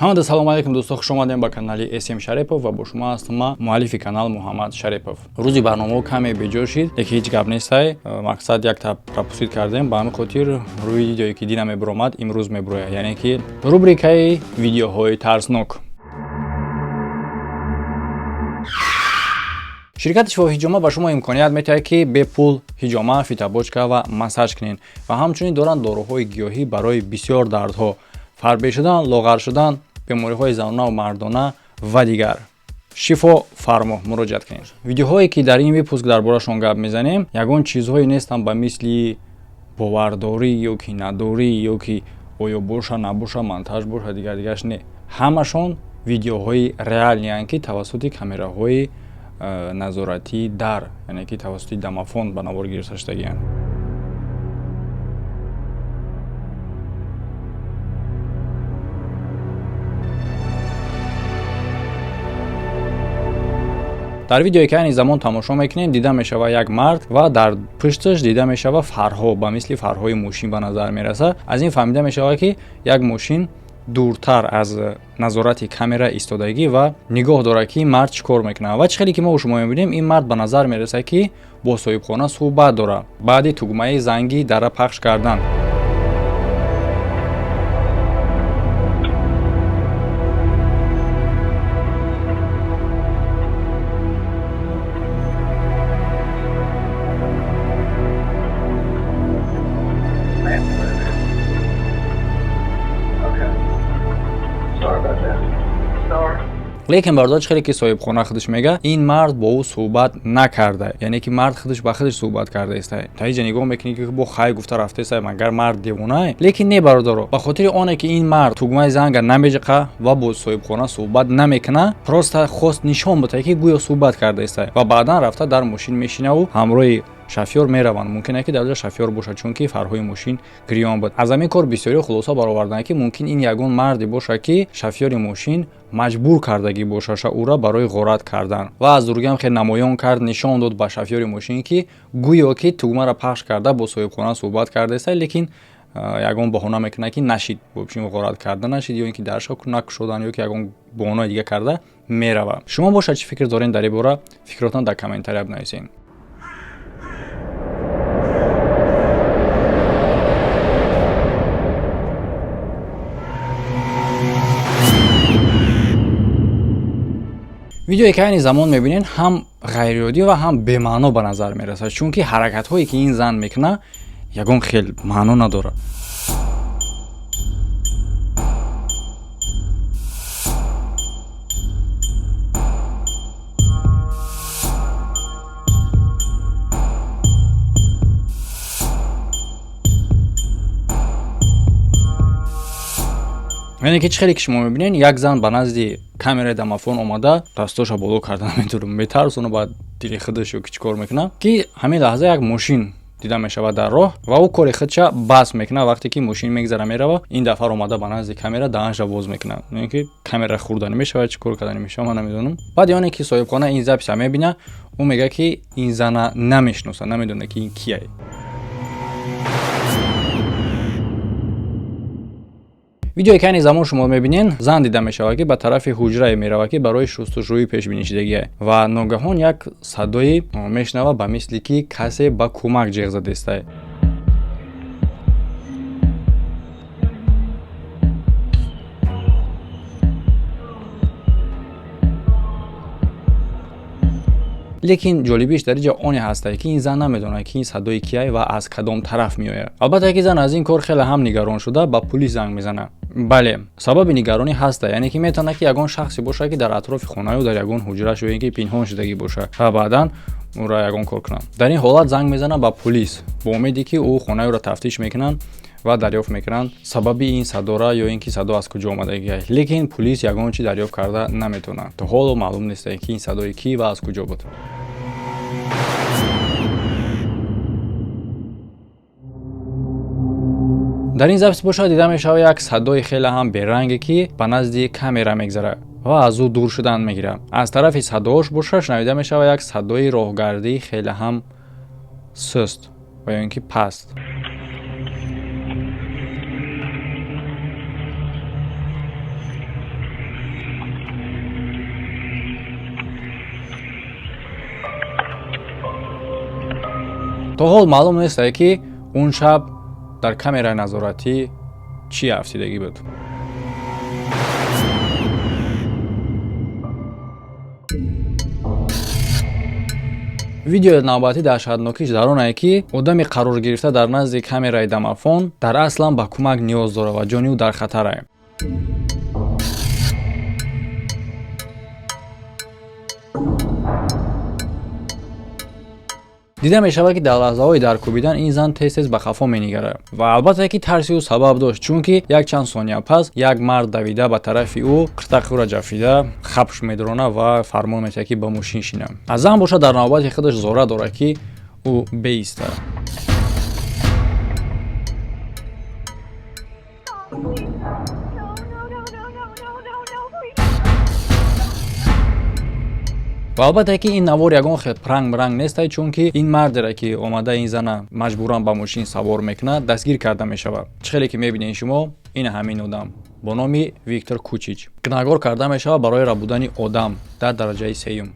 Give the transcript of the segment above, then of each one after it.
Ҳамада салому алайкум, дӯсто, хуш омадем ба канали SM Шарипов ва бо шумо ҳастам ман, муаллифи канал Муҳаммад Шарипов. Рӯзи барномаҳо каме беҷо шид, лекин ҳеҷ гап нестай. Мақсад якта пропустить кардем, ба ҳамин хотир рӯи видеое ки дина мебуромад, имрӯз мебурояд, яъне ки рубрикаи видеоҳои тарснок. Ширкати Шифо Ҳиҷома ба шумо имконият метиҳад, ки бепул ҳиҷома, фитобочка ва массаж кунед ва ҳамчунин доранд доруҳои гиёҳӣ барои бисёр дардҳо: фарбе шудан, лоғар шудан, бемориҳои занонаву мардона ва дигар. Шифо Фармо, муроҷиат кунед. Видеоҳое ки дар ин выпуск дар борашон гап мезанем, ягон чизҳое нестанд ба мисли бовардорӣ ё ки надорӣ, ё ки оё боша, набоша, монтаж боша, дигар дигараш не. Ҳамашон видеоҳои реальный анд, ки тавассути камераҳои назоратӣ дар, яъне ки тавассути домофон ба навор гирифта шудагианд. Дар видеое ки айни замон тамошо мекунем, дида мешавад як мард ва дар пушташ дида мешавад фарҳо, ба мисли фарҳои мошин ба назар мерасад. Аз ин фаҳмида мешавад, ки як мошин дуртар аз назорати камера истодагӣ ва нигоҳ дорад, ки ин мард чӣ кор мекунад. Ва чӣ хеле ки мо шумо мебинем, ин мард ба назар мерасад, ки бо соҳибхона суҳбат дорад баъди тугмаи занги дара пахш кардан. Лекин бардор, хеле ки соҳибхона худаш мега, ин мард бо ӯ суҳбат накарда, яъне ки мард худаш ба худаш суҳбат кардаиста. Та иҷа нигоҳ мекунӣ, ки бо хай гуфта рафтаиста, магар мард девонае? Лекин не, бародаро, ба хотири оне ки ин мард тугмаи занга намеҷиқа ва бо соҳибхона суҳбат намекуна, просто хост нишон битае, ки гӯё суҳбат кардаиста, ва баъдан рафта дар мошин мешинаву ҳамроҳи шофёр мераванд. Мумкин ки дар ҷо шофёр бошад, чунки фарҳои мошин гирён буд. Аз ҳамин кор бисёриҳо хулоса бароварданд, ки мумкин ин ягон марде бошад, ки шофёри мошин маҷбур кардагӣ бошаша ӯра барои ғорат кардан, ва аз дургиам хеле намоён кард, нишон дод ба шофёри мошин, ки гӯё ки тугмаро пахш карда бо соҳибхона суҳбат кардаиста, лекин ягон баҳона мекунад, ки нашид, вообщем ғорат карда нашид, ё ин ки дарша накушодан, ё ки ягон баҳонаи дига карда меравад. Шумо бошад, чӣ фикр доред дар ин бора? Фикротон дар комментария бинависед. Видеое ки айни замон мебинед, ҳам ғайриоддӣ ва ҳам бемаъно ба назар мерасад, чунки ҳаракатҳое ки ин зан мекунад, ягон хел маъно надорад. Яъне ки чӣ хеле ки шумо мебинед, як зан ба назди камераи домофон омада, дастоша боло карда, наметавонам, метарсона ба дили худаш ё ки чӣ кор мекунад, ки ҳамин лаҳза як мошин дида мешавад дар роҳ ва ӯ кори худша бас мекунад. Вақте ки мошин мегзара, мерава, ин дафъа омада ба назди камера даҳанша боз мекунад, ин ки камера хӯрданӣ мешавад, чӣ кор карданӣ мешавад, ман намедонам. Баъди оне ки соҳибхона ин запись а мебинад, ӯ мегӯяд, ки ин зана намешиносад, намедонад, ки ин кияй. Видеое ки айни замон шумо мебинед, зан дида мешавад, ки ба тарафи ҳуҷрае меравад, ки барои шустушӯӣ пешбинишидагие, ва ногаҳон як садое мешунавад, ба мисли ки касе ба кӯмак ҷеғ задистае. Лекин ҷолибиш дар инҷа оне ҳастае, ки ин зан намедонад, ки ин садои кияй ва аз кадом тараф меояд. Албатта ки зан аз ин кор хеле ҳам нигарон шуда, ба пулис занг мезанад. Бале, сабаби нигаронӣ ҳаста, яъне ки метавонад, ки ягон шахсе бошад, ки дар атрофи хонаю дар ягон ҳуҷраш ё ин ки пинҳон шудагӣ бошад ва баъдан ӯро ягон кор кунанд. Дар ин ҳолат занг мезанад ба пулис бо умеде, ки ӯ хонаи ӯро тафтиш мекунанд ва дарёфт мекунанд сабаби ин садора ё ин ки садо аз куҷо омадагиа. Лекин пулис ягон чи дарёфт карда наметавонад. То ҳоло маълум нест, ки ин садои кӣ ва аз куҷо буд. Дар ин запись бошад, дида мешавад як садои хеле ҳам беранге, ки ба назди камера мегзарад ва аз ӯ дур шудан мегирад. Аз тарафи садоҳош бошад, шунавида мешавад як садои роҳгардии хеле ҳам суст ва ё ин ки паст. То ҳол маълум нестае, ки он шаб дар камераи назоратӣ чӣ афтидагӣ буд. Видеои навбатӣ даҳшатнокиш дар онае, ки одами қарор гирифта дар назди камераи домофон дар аслан ба кӯмак ниёз дорад ва ҷони ӯ дар хатарае. Дида мешавад, ки дар лаҳзаҳои даркӯбидан ин зан тез тез ба хафо менигарад ва албатта ки тарси ӯ сабаб дошт, чунки якчанд сония пас як мард давида ба тарафи ӯ, қиртақи ӯра ҷафида, хапш медорона ва фармон метиҳад, ки ба мошин шинам. Аз зан бошад, дар навбати худаш зора дорад, ки ӯ беистад. Ва албатта ки ин навор ягон хел пранк мранг нестай, чунки ин мардере, ки омада ин зана маҷбуран ба мошин савор мекунад, дастгир карда мешавад. Чӣ хеле ки мебинед шумо, ин ҳамин одам бо номи Виктор Кучич гунаҳгор карда мешавад барои рабудани одам дар дараҷаи сеюм.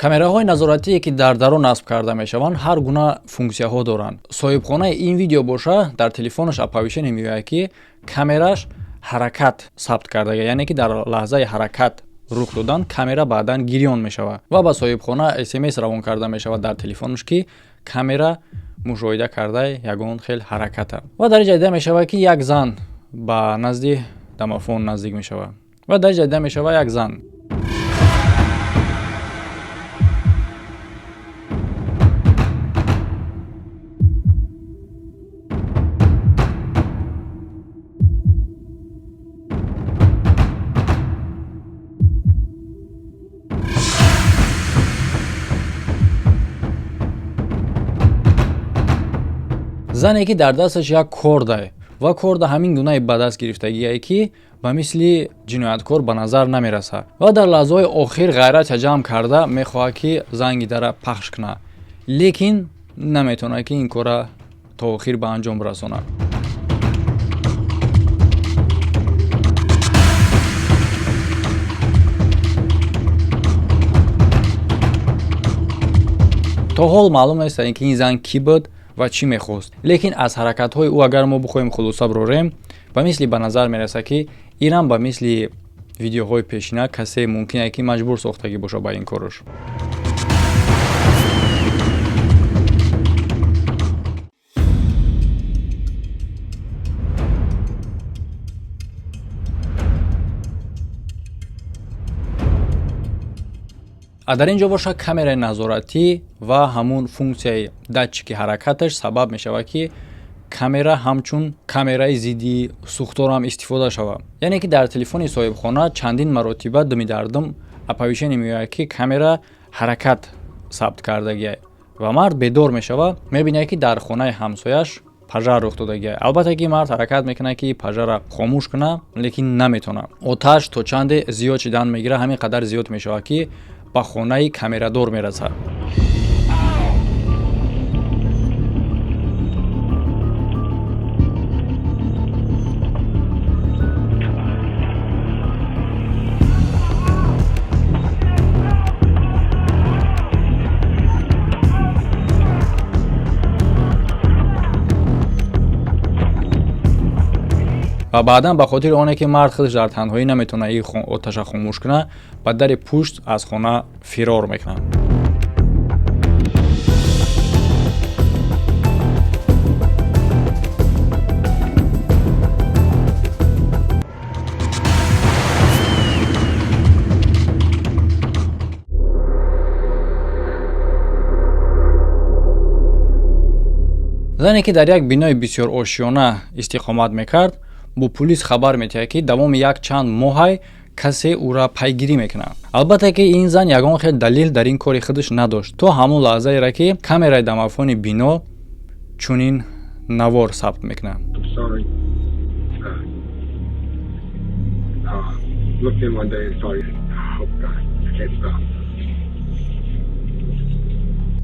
Камераҳои назоратие, ки дар даро насб карда мешаванд, ҳар гуна функсияҳо доранд. Соҳибхонаи ин видео боша, дар телефонаш оповещение меояд, ки камераш ҳаракат сабт кардага, яъне ки дар лаҳзаи ҳаракат рух додан камера баъдан гирён мешавад ва ба соҳибхона смс равон карда мешавад дар телефонаш, ки камера мушоҳида карда ягон хел ҳараката. Ва дар инҷа дида мешавад, ки як зан ба назди домофон наздик мешавад ва дар инҷа дида мешавад як зан. Зане, ки дар дасташ як кордае ва корда ҳамин гунаи ба даст гирифтагие, ки ба мисли ҷинояткор ба назар намерасад, ва дар лаҳзаҳои охир ғайратша ҷамъ карда мехоҳад, ки занги дара пахш кунад, лекин наметавонад, ки ин кора то охир ба анҷом расонад. То ҳол маълум нест, ки ин зан кӣ буд ва чӣ мехост, лекин аз ҳаракатҳои ӯ агар мо бихоҳем хулоса бирорем, ба мисли ба назар мерасад, ки инам ба мисли видеоҳои пешина касе мумкин ки маҷбур сохтагӣ бошад ба ин кораш. А дар ин ҷо бошад, камераи назоратӣ ва ҳамун функсияи датчики ҳаракаташ сабаб мешавад, ки камера ҳамчун камераи зидди сӯхторам истифода шавад, яъне ки дар телефони соҳибхона чандин маротиба думидардум оповещение меояд, ки камера ҳаракат сабт кардагиай, ва мард бедор мешавад, мебинад, ки дар хонаи ҳамсояш пожар рух додагиай. Албатта ки мард ҳаракат мекунад, ки пожара хомӯш кунад, лекин наметавонад. Оташ то чанде зиёд шидан мегирад, ҳамин қадар зиёд мешавад, ки ба хонаи камерадор мерасад. Ва баъдан ба хотири оне, ки мард худаш дар танҳоӣ наметавонад ин оташа хомӯш кунад, ба дари пушт аз хона фирор мекунад. Зане, ки дар як бинои бисёрошёна истиқомат мекард, бо пулис хабар метиҳад, ки давоми як чанд моҳай касе ӯра пайгирӣ мекунад. Албатта ки ин зан ягон хел далел дар ин кори худаш надошт, то ҳамон лаҳзаеро, ки камераи домофони бино чунин навор сабт мекунад. I'm sorry. Looked in one day and saw you. Oh God, I can't stop.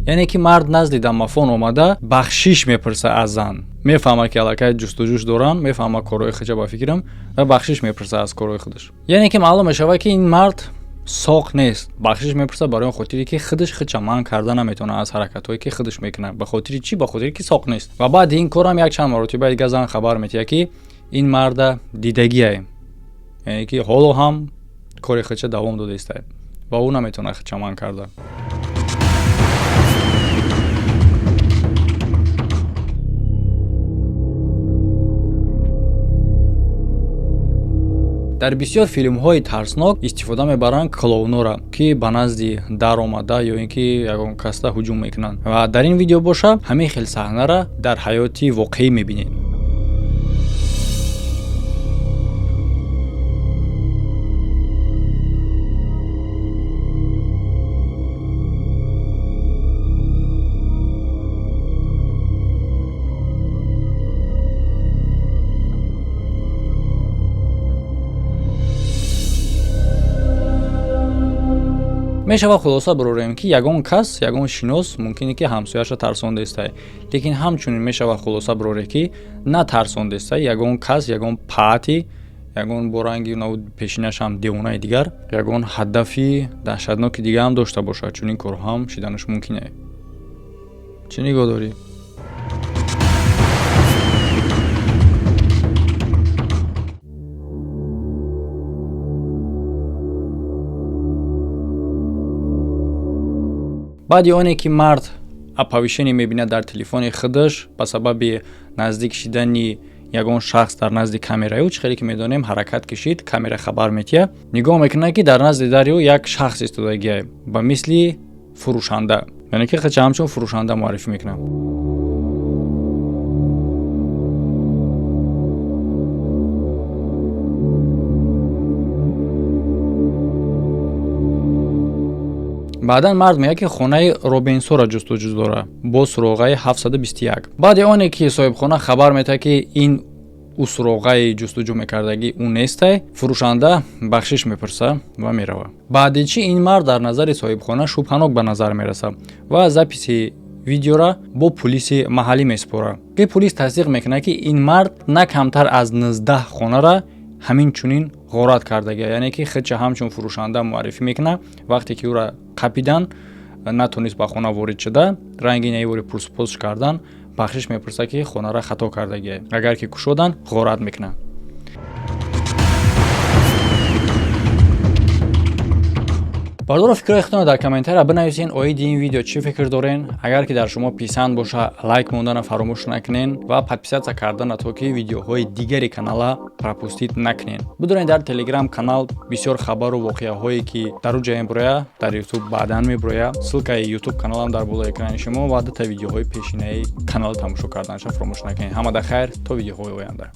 Яъне ки мард назди домофон омада, бахшиш мепурса аз зан. Мефаҳма, ки аллакай ҷустуҷӯш дорам, мефаҳма корҳои худша, ба фикрам, ва бахшиш мепурса аз корҳои худаш. Яъне ки маълум мешавад, ки ин мард соқ нест. Бахшиш мепурсад барои он хотире, ки худаш худша манъ карда наметавонад аз ҳаракатҳое, ки худаш мекунад. Ба хотири чӣ? Ба хотире, ки соқ нест. Ва баъди ин корам як чанд маротиба дига зан хабар метиҳад, ки ин марда дидагиае, яъне ки ҳоло ҳам кори худша давом додаистае ва ӯ наметавонад худша манъ карда. Дар бисёр филмҳои тарснок истифода мебаранд клоунора, ки ба назди дар омада ё ин ки ягон касда ҳуҷум мекунанд. Ва дар ин видео боша, ҳамин хел саҳнара дар ҳаёти воқеӣ мебинед. Мешавад хулоса барорем, ки ягон кас, ягон шинос мумкине, ки ҳамсояша тарсондаистай, лекин ҳамчунин мешавад хулоса бароре, ки на тарсондаистай ягон кас, ягон паати, ягон бо ранги пешинашам девонаи дигар, ягон ҳадафи даҳшатноки дигаам дошта бошад. Чунин корҳо ҳам шиданаш мумкин. Чӣ нигоҳ дорӣ? Баъди оне ки мард оповещение мебинад дар телефони худаш ба сабаби наздик шидани ягон шахс дар назди камераи ӯ, чӣ хеле ки медонем, ҳаракат кашид, камера хабар метиҳад, нигоҳ мекунад, ки дар назди дари ӯ як шахс истодагиа ба мисли фурӯшанда, яъне ки худша ҳамчун фурӯшанда муаррифӣ мекунад. Баъдан мард мегӯяд, ки хонаи Робинсоро ҷустуҷӯ дорад бо суроғаи 721. Баъди оне ки соҳибхона хабар метаҳад, ки ин ӯ суроғаи ҷустуҷӯ мекардагӣ ӯ нестай, фурӯшанда бахшиш мепурсад ва меравад. Баъди чӣ ин мард дар назари соҳибхона шубҳанок ба назар мерасад ва записи видеора бо пулиси маҳаллӣ месупорад, ки пулис тасдиқ мекунад, ки ин мард на камтар аз 19 хонара ҳамин чунин ғорат кардагия, яъне ки худша ҳамчун фурӯшанда муаррифӣ мекунад. Вақте ки ӯра қапидан, натонист ба хона ворид шуда, ранги наивори пурсупосш кардан, бахшиш мепурсад, ки хонара хато кардагия, агар ки кушодан, ғорат мекунад. Бардоро, фикрҳои худтонро дар комментария бинависен. Оиди ин видео чӣ фикр дорен? Агар ки дар шумо писанд боша, лайк мондана фаромӯш накунен ва подписаться кардана, то ки видеоҳои дигари канала пропустить накунен. Бидонед, дар Телеграм канал бисёр хабару воқеаҳое, ки дар ӯ ҷа мебуроя, дар Ютуб баъдан мебуроя. Ссылкаи Ютуб каналам дар болои экрани шумо ва дута видеоҳои пешинаи канал тамошо карданаша фаромӯш накунед. Ҳамада хайр, то видеоҳои оянда.